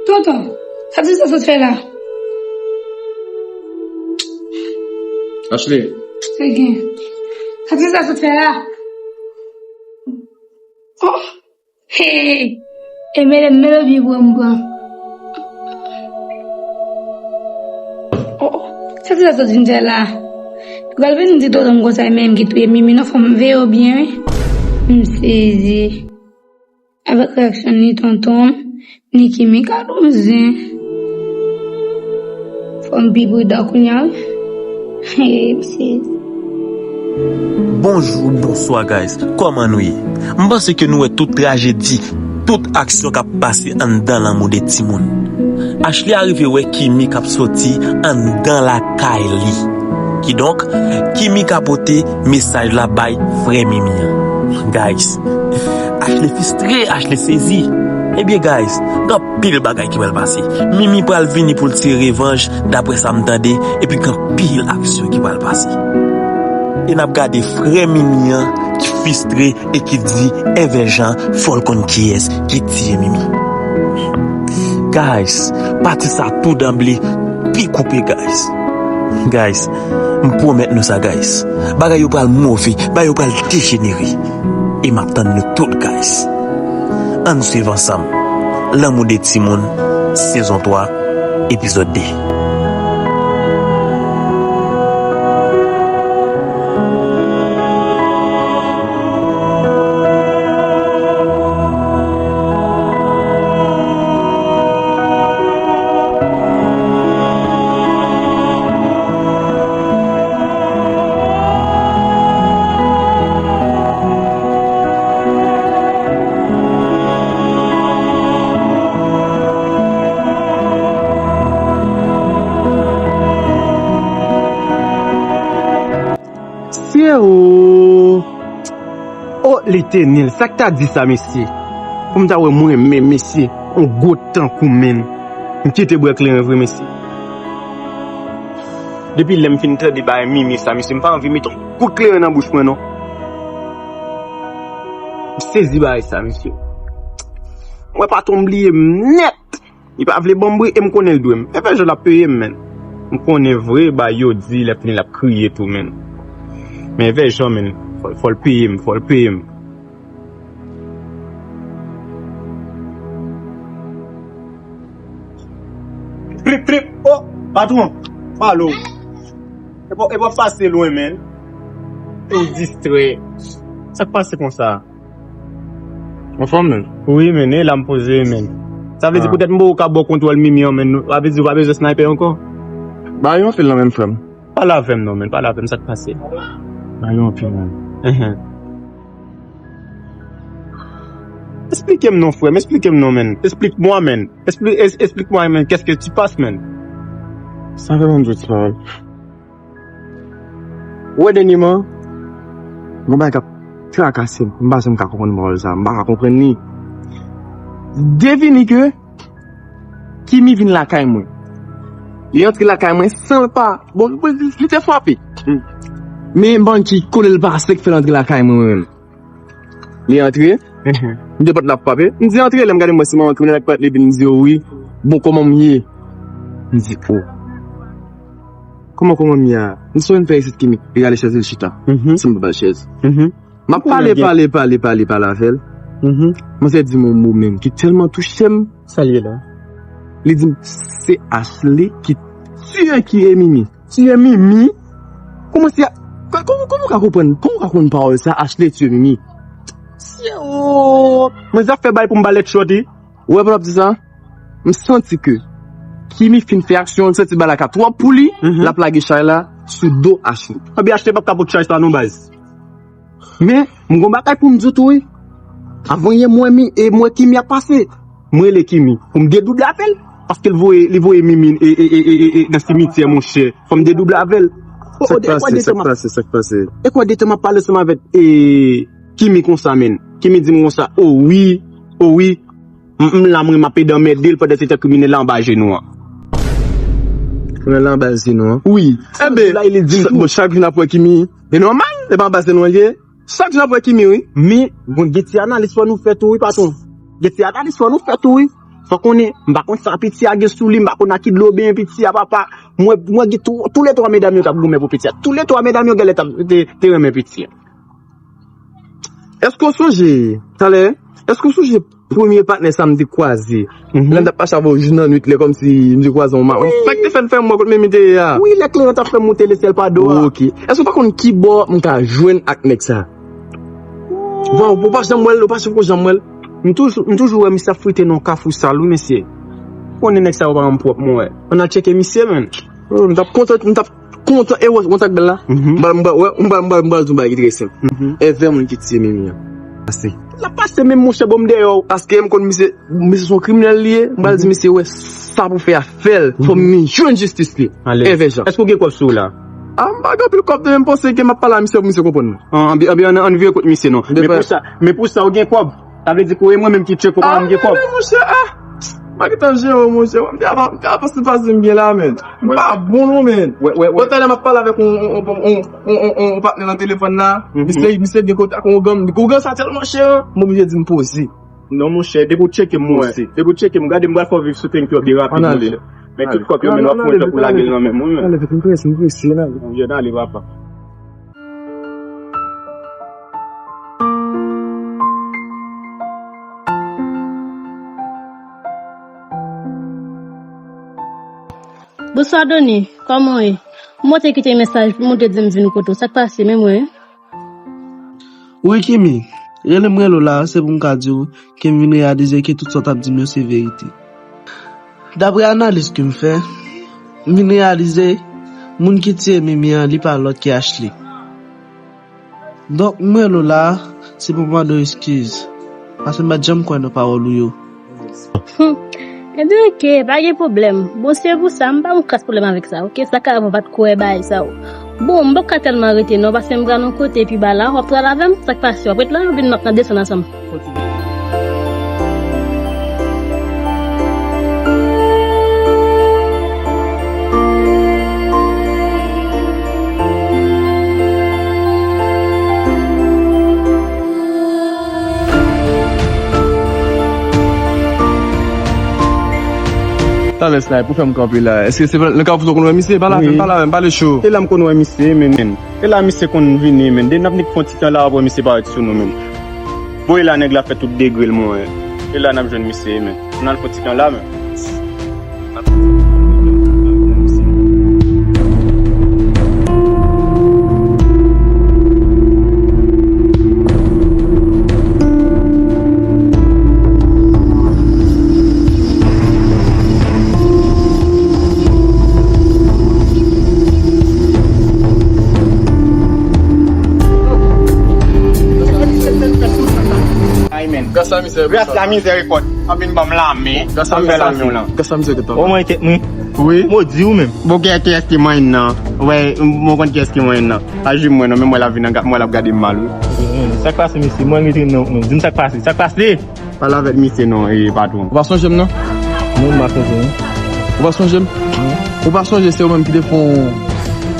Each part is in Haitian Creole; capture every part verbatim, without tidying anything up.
Tonton, sa ti sa sot fè la? Ashley. Sa ti sa sot fè la? Oh, hey, e mele mele byen pran m pran. Oh, oh, sa ti sa sot vin fè la? Yo pral vin di tonton m konsa e menm ki touye Mimi non, fò m veye yo byen wi. M sezi. Avèk reyaksyon ni tonton m, ni Kimi ka donzen. Fò m pi pridan kounye a wi. Hey, m sezi. Bonjou, bonswa guys, kòman nou ye? M panse ke nou wè tout trajedi, tout aksyon k ap pase anndan lanmou de timoun. Ashley arive wè Kimi k ap soti anndan lakay li. Kidonk, Kimi ka pote mesaj la bay frè Mimi an. Guys, Ashley fistre, Ashley sezi. Ebyen guys, gen anpil bagay ki pral pase. Mimi pral vini pou l tire revanj, daprè sa m tande, epi gen anpil aksyon ki pral pase. E n ap gade frè Mimi an ki fistre e ki di Èvè Jan fò l konn kiyès ki tiye Mimi. Guys, pati sa tou danble pi koupe guys. Guys, m pwomèt nou sa guys. Bagay yo pral move, bagay yo pral dejenere. E m ap tann nou tout guys. Ann swiv ansanm. Lanmou de timoun, sezon twa, epizòd de. Sye o! O Letènèl, sa k ta di sa mesye? Pou m ta wè mwen menm mesye, yon gwo tankou menm. M kite bwè kleren vre mesye. Depi lè m fin tande bagay Mimi sa mesye, m pa anvi mete yon kout kleren nan bouch mwen non. M sezi bagay sa mesye. Mwen patwon m bliye m nèt. Li pa vle ban m bri e m konnen l dwe m. Èvè Jan l ap peye m menn. M konnen vre bagay yo di lè fini l ap kriye tou menn. Men Èvè Jan menn, fò, fò l peye m, fò l peye m. Trip trip, oh, patwon, pale w. E pa, e pa pase lwen menn. Ou distrè. Sa k pase konsa? Anfòm menn? Wi menn, e la m poze menn. Sa vle di poutèt m poko ka ba w kontwòl Mimi an menn, sa vle di ou pa bezwen sniper ankò? Ba yo anpil nan menn frè m. Pale avè m non menn, pale avè m sa k pase. Ba yo anpil menn. Enhen. Esplike m non frè m, esplike m non menn. Explique-moi menn. Expli- es- Explique-moi menn, qu'est-ce que tu passes menn? Sa fè menn zot pawòl. Ou wè dènyèman, gon bagay k ap trakase m, m pa janm ka konprann pawòl sa, m pa ka konprann li. Devine ke Kimi vin lakay mwen. Li antre lakay mwen san l pa, bon, li te frape. Men bann ki kole l pase k fè l antre lakay mwen menm. Li antre, m te pòt la frape. M di antre, lè m gade m wè se manman kriminèl ak pòt li vin, m di yo wi. Bon, kòman m ye? M di o. Kòman, kòman m ye a? M sou vin fè isit Kimi. Li rale chèz li chita. Se m pa ba l chèz. M ap pale, pale, pale, pale, pale avè l. Manzè di m yon mo menm ki tèlman touche m. Sa l ye la? Li di m se Ashley ki tiye ki e Mimi. Tiye Mimi? Kòman se? Kòman, kòman w ka konprann? Kòman w ka konn pawòl sa, Ashley tiye Mimi? Sye o! Mwen zafè bay pou m ba lèt chòt wi. Ou wè pandan w ap di sa, m santi ke Kimi fin fè aksyon, l santi bagay la ka twòp pou li, l ap lage chay la sou do Ashley. Anben Ashley p ap ka pot chay sa non baz. Men, m gon bagay pou m di w tou wi. Avan yè m wè mi, e m wè Kimi ap pase. M rele Kimi pou m dedouble avè l. Paske l voye, li voye Mimi e, e, e, e, e, e, nan simityè, monchè. Fò m dedouble avè l. O, o, e kwa de tan m ap, e kwa de tan m ap pale ansanm avèk e, Kimi konsa, menn. Kimi di m konsa, o wi, o wi. M, m la, mwen, m ap ede anmède l pandan se tan kriminèl la anba jenou an. Kriminèl la anba jenou an? Wi. Enben, bon, chak jou n ap wè Kimi. E nòmal, e pa anba jenou an l ye. Chak jou n ap wè Kimi wi. Men, bon, gen ti analiz fò nou fè tou wi, patwon. Gen ti analiz fò nou fè tou wi. Fò konnen, m pa konn sa piti a gen sou li, m pa konn a ki dlo benyen piti a, papa. Mwen, mwen gen tou, tou le twa medam yo t ap goumen pou piti a. Tou le twa medam yo genlè t ap, te, te renmen piti a. Èske w sonje, talè, èske w sonje premye patnè sa m te kwaze? Lè m t ap mache avè w jou nan nwit, lè kòmsi m te kwaze yon ma. Sa k te fè n fè m wè kot menm te ye a? Wi, lè kleren t ap fè m monte lesyèl pa do a. Ok. Èske w pa konn ki bò m ka jwenn ak nèg sa? Bon, ou pa janm wè l, ou pa janm wè l. M toujou, m toujou wè misye ap frite nan kafou sal, wi, mesye. Konnen nèg sa yo pa yon pwòp, mwen wè. Ann al tcheke misye, menn. Oh, m t ap kontan, m t ap kontan, e wè, wè sa k bèl la? M pral, m pral, wè, m pral, m pral, m pral di yon bagay ki trè senp. Èvè moun ki tiye Mimi an. Pase. L ap pase menm, monchè, bon, m dèyè w. Paske m konn misye, misye se yon kriminèl li ye, m pral di misye, wè, sa pou fè a, fè l. Fò Mimi jwenn jistis li. Èvè Jan. Èske w gen kòb sou w la? A, m pa gen anpil kòb, men m panse ke m ap pale a misye pou misye konprann mwen. An, ann, ann, ann vire kot misye non. Men pou sa, men pou sa, ou gen kòb. Sa vle di ke e mwen menm ki tcheke w, pa m gen kòb. Ah, men monchè, ah. M pa gentan jere w, monchè. M te ava, m te avanse pase m byen la, men. M pa bon non, men. Wè, wè, wè. Bon, talè m ap pale avèk yon, yon, yon, yon, yon, yon, yon patnè nan telefòn la. Misye, misye gen kontak yon ougan, ougan sa tèlman chè, m oblije di m poze. Non, monchè, depi w tcheke m, monchè. Depi w tcheke m, gade m pral fè w viv sou thank you up de rapid, monchè. Men tout kòb yo, men w ap pran tan pou lage l nan men m, wi, men. Ale vit, m prese, m prese, n ale. Monchè, n ale, papa. Bonswa, Doni. Kòman w ye? Mwen te kite mesaj pou mwen te di m vin kote w. Sa k pase, men mwen? Wi, Kimi, rele m rele w la, se pou m ka di w ke m vin reyalize ke tout sa w t ap di m yo se verite. Daprè analiz ke m fè, m vin reyalize moun ki tiye Mimi an, li pa lòt ke Ashley. Donk, m rele w la, se pou m mande w eskiz, paske m pa t janm kwè nan pawòl ou yo. Hum. Ebyen, oke, pa gen pwoblèm. Bon, se pou sa, m pa yon kras pwoblèm avèk sa, oke? Sa ka rive w pa t kwè bagay sa yo. Bon, m p ap ka tèlman rete non, paske m pral yon kote pi ba la, w ap pral avè m, sa k pase, w ap ret la, oubyen n ap, n ap desann ansanm? Talè Snipe, ou fè m kanpe la. Èske se nan kafou sa w konn wè misye? Pa la, pa la, pale cho. E la m konn wè misye, men. E la misye konn vini, men. Depi n ap nik fè yon ti tan la, w ap wè misye parèt sou nou, men. Bon, e la nèg la fè tout degre l, mwen. E la n ap jwenn misye, men. N al fè yon ti tan la, men. Ay, men. Gras a mizè, gras a mizèrikòd. Ann vin ban m lame. Gras a mizè, gras a mizè. Omwen tèt mwen. Wi. Modi ou menm. Bon, kiyès ki manyen nan? Wè, mwen konn kiyès ki manyen nan. Pa jwi mwen non, men mwen l ap vin an ga-, mwen l ap gade m mal, wi. Sa k pase, mesye? Mwen rete non, non. Di m sa k pase. Sa k pase? Pale avèk misye non, e patwon. Ou pa sonje m non? Non, m pa sonje non. Ou pa sonje m? Non. Ou pa sonje se ou menm ki te fè yon,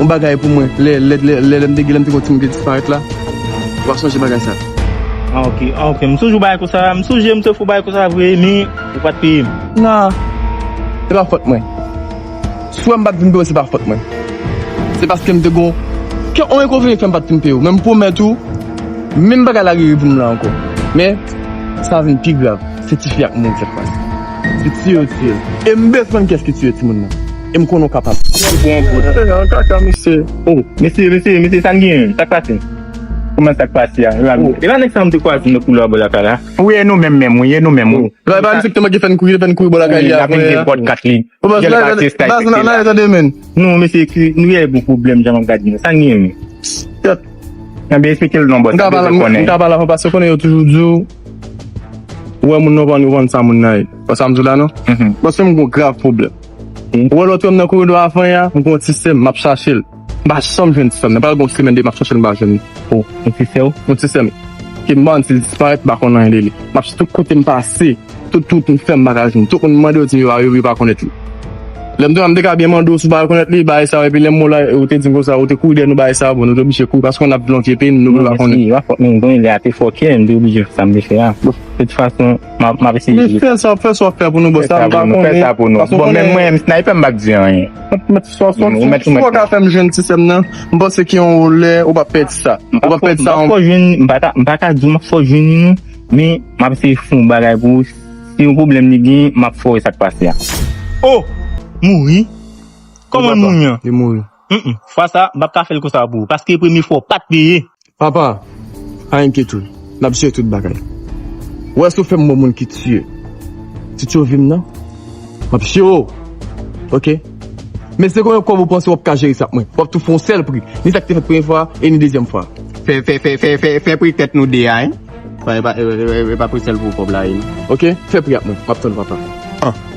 yon bagay pou mwen lè, lè, lè, lè, lè m te gen, lè m te gen yon timoun ki disparèt la? Ou pa sonje bagay sa? Ah, ok, ah, ok. M sonje yon bagay konsa, m sonje m te fè yon bagay konsa vre, men ou pa t peye m. Non, se pa fòt mwen. Si w wè m pa t vin peye w, se pa fòt mwen. Se paske m te gon kèk yon enkonvenyan k fè m pa t vin peye w. Men m pwomèt ou, menm bagay la rive pou m la ankò. Men, sa vin pi grav. Se tifi a k mouri sèt fwa si. Se tiye yo tiye l. E m bezwen kiyès ki tiye timoun nan. E m konnen w kapab. Ou pran bout. Eh, an kaka, mesye. Oh, mesye, mesye, mesye, sa n genyen? Sa k pase? Kòman sa k pase a? Oh. E pa nèg sa m te kwaze nan koulwa bò lakay la? Wi, e nou menm menm, wi, e nou menm, wi. Lè pa misye ki te manke fè n kouri, fè n kouri bò lakay li apre a. Ou pa nan ale tande, men. Non, mesye, ki, nou gen yon pwoblèm, jan m ap gade nou. Sa n gen, men? Ebyen, eksplike l non, bòs. M ka pale, m ka pale avè w, paske konnen yo toujou di w, ou wè moun nan, ou konn sa moun nan ye. Wè sa m di w la, non? Paske m gon grav pwoblèm. Ou wè lòt wè m nan koridò a, fanyan, m gon ti sè m, m ap chache l. M pa janm jwenn ti sè m nan. Pral gon semèn de m ap chache l, m pa jwenn li. Oh, yon ti sè w? Yon ti sè m. Ke m pa konn si l disparèt, m pa konn anyen de li. M ap chache tout kote m pase. Tout wout m fè, m pa ka jwenn. Tout moun mande yo di m yo pa, yo, yo pa konèt li. Lè m te, m te ka byen mande w si w pa rekonèt li, bagay sa yo, epi lè m wè w la, ou te di m konsa, ou te kouri dèyè nou, bagay sa yo, bon, nou te oblije kouri, paske n ap flanke peyi n, nou pa konnen. Mèsi, w ap fòk, men, bon, lè a te fòke, m te oblije fè sa m te fè a. Bon, de tout fason, m ap, m ap eseye. Men fè sa, fè sa w ap fè pou nou, bòs, sa m pa konnen. Fè sa pou nou, fè sa pou nou. Bon, men mwen, sniper, m p ap di anyen. Mèt, mèt, swa, swa, swa, si w ka fè m jwenn ti sè m nan, m panse gen yon wòl lè ou p ap pèdi sa. Ou p ap pèdi sa. M pa fò jwenn, m pa ta, m pa ka di w m ap fò jwenn li non, men m ap eseye fè yon bagay pou ou. Si yon pwoblèm li gen, m ap fè w wè sa k pase a. Oh! Mouri? Kòman l mouri an? Li mouri. Mm, mm. Fwa sa, m p ap ka fè l konsa pou ou, paske premye fwa w pa t peye. Papa, pa enkyete w. N ap jere tout bagay. Ou wè si w fè m yon moun ki tiye, ti tchovi m nan, m ap jere w. Oke? Men se konbyen kòb ou panse w ap ka jere sa ak mwen? W ap tou fè yon sèl pri. Ni sa k te fèt premye fwa e ni dezyèm fwa. Fè, fè, fè, fè, fè, fè pri tèt nou de a, en. Pa, e pa, e, e, e, e pa pou sèl pou kòb la, e non. Oke, fè pri ak mwen. M ap tann papa. An.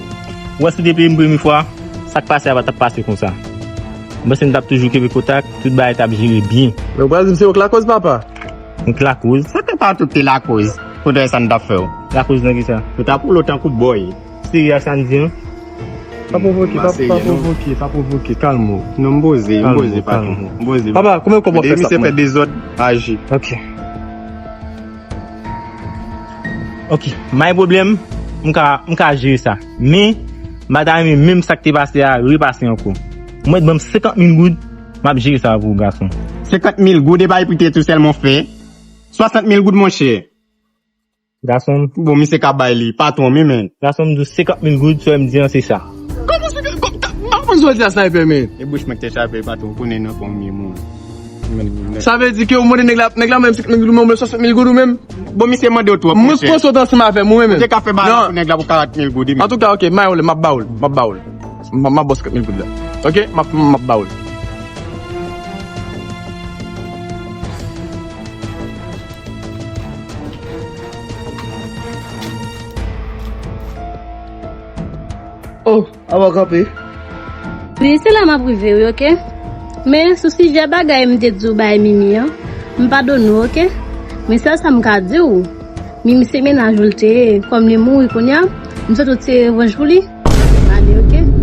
Ou wè si w te peye m premye fwa, sa k pase a pa t ap pase konsa. M panse n t ap toujou kenbe kontak, tout bagay t ap jere byen. Men ou pral di m se ou k lakòz, papa. Ou k lakòz? Sa te pa tout te lakòz. Kote sa n t ap fè w? Lakòz nan kisa? Ou t ap woule w tankou bòy. Serye ak sa n di an? Pa pwovoke, pa, pa pwovoke, pa pwovoke, kalme w. Non, m poze, m poze, patwon. M poze. Papa, konbyen kòb w ap fè sa pou mwen? Misye fè dezòd, aji. Ok. Ok, pa gen pwoblèm, m ka, m ka jere sa. Men, m pa ta renmen menm sa k te pase a repase ankò. Ou mèt ban m senkant mil goud, m ap jere sa pou ou, gason. Senkant mil goud, e pa epi te tou sèlman fè? Swasant mil goud, monchè. Gason m. Bon, misye ka bay li, patwon m wi, men. Gason m, di w senkant mil goud, sa w di an se sa. Kòman se ke, kòm ta, m pa konprann sa w di a, Sniper, men. E bouch mwen k te chape, patwon, ou konnen nan konbyen moun. Sa vle di ke ou mande nèg la, nèg la menm senkant mil goud, ou menm swasant mil goud ou menm? Bon, misye mande w twòp, monchè. Mwen pran sot ansanm avè m, ou menm. Ou te ka fè bagay pou nèg la pou karant mil goud, wi, men. Antouka, ok, m a yo, m ap ba w l, m ap ba w l. M, m ap ba w senkant mil goud la. Ok, m ap, m ap ba w l. Oh, avan w kanpe. Wi, se la m ap rive, wi, ok? Men, sou sijè bagay m te di w bay Mimi an, m padone w, ok? Men sèl sa m ka di w, Mimi se mennaj ou l te ye, kòm li mouri kounye a, m sot ou tire revanj pou li. Ale, ok?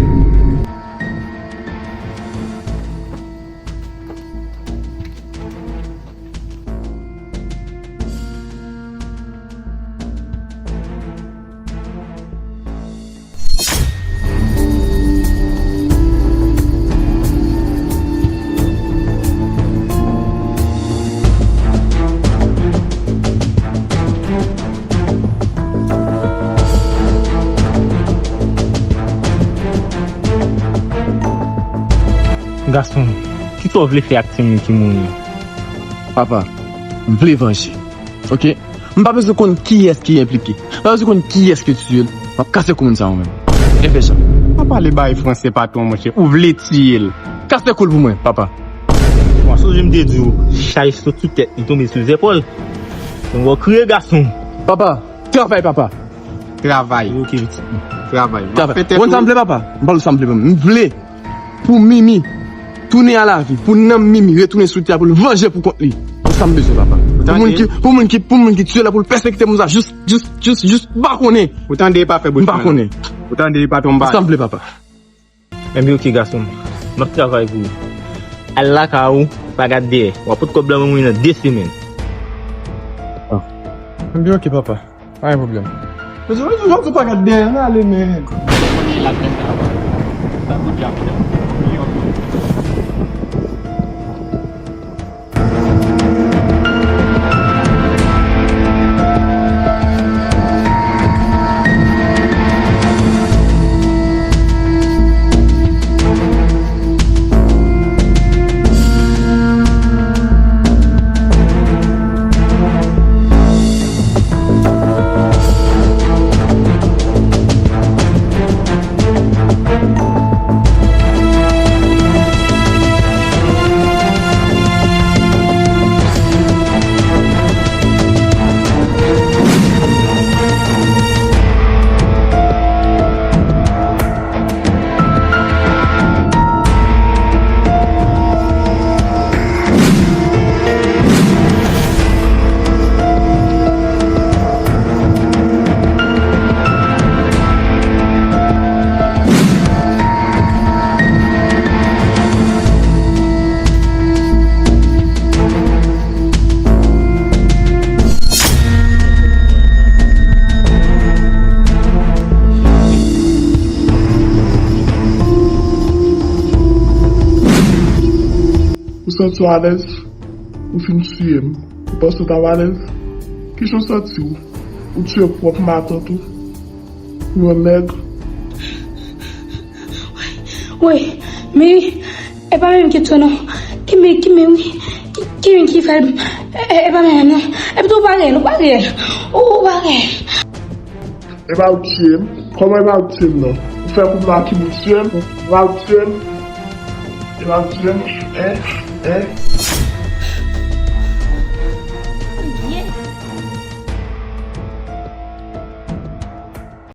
Gason, kisa w vle fè ak timoun ki mouri an? Papa, m vle vanje. Ok? M pa bezwen konn kiyès ki enplike. M pa bezwen konn kiyès ki tiye l. M ap kase kou moun sa yo menm. Enben jan. Pa pale bay franse patwon, monchè. Ou vle tiye l. Kase kou l pou mwen, papa. Bon, sonje m te di w, chay sot sou tèt, li tonbe sou zepòl. Donk, w kriye gason. Papa, travay, papa. Travay. Ok, pitit. Travay. Travay. Ou konn sa m vle, papa? M ba w sa m vle, papa. M vle pou Mimi tounen a lavi, pou nanm Mimi retounen sou tè a, pou l vanje pou kont li. Se sa m bezwen, papa. Pou moun ki, pou moun ki, pou moun ki tiye l la, pou l pèsekite moun sa jis, jis, jis, jis m pa konnen. Ou tande, pa fè bouch mwen. M pa konnen. Ou tande, pa tonbe. Se sa m vle, papa. Enben, ok, gason m. M ap travay pou ou. Al lakay ou, pa gad dèyè. W ap pot kòb la ban mwen nan de semèn. Ah. Enben, ok, papa. Pa gen pwoblèm. Mesye, mesye, mesye, pa gad dèyè, n ale, men. Santi w alèz? Ou fin tiye m. Ou panse w t ap alèz? Kijan w santi w? Ou tiye pwòp matant ou pou yon nèg? Wi, men e pa menm ki tou non. Ki men, ki men wi. Ki, ki men ki fè l. E, e, e pa menm non. E pito ou pa reyèl, ou pa reyèl. Ou, ou pa reyèl. E pa ou tiye m? Kòman e pa ou tiye m non? Ou fè kout la ki pou tiye m? E pa ou tiye m? E pa ou tiye m? Hein? Hein?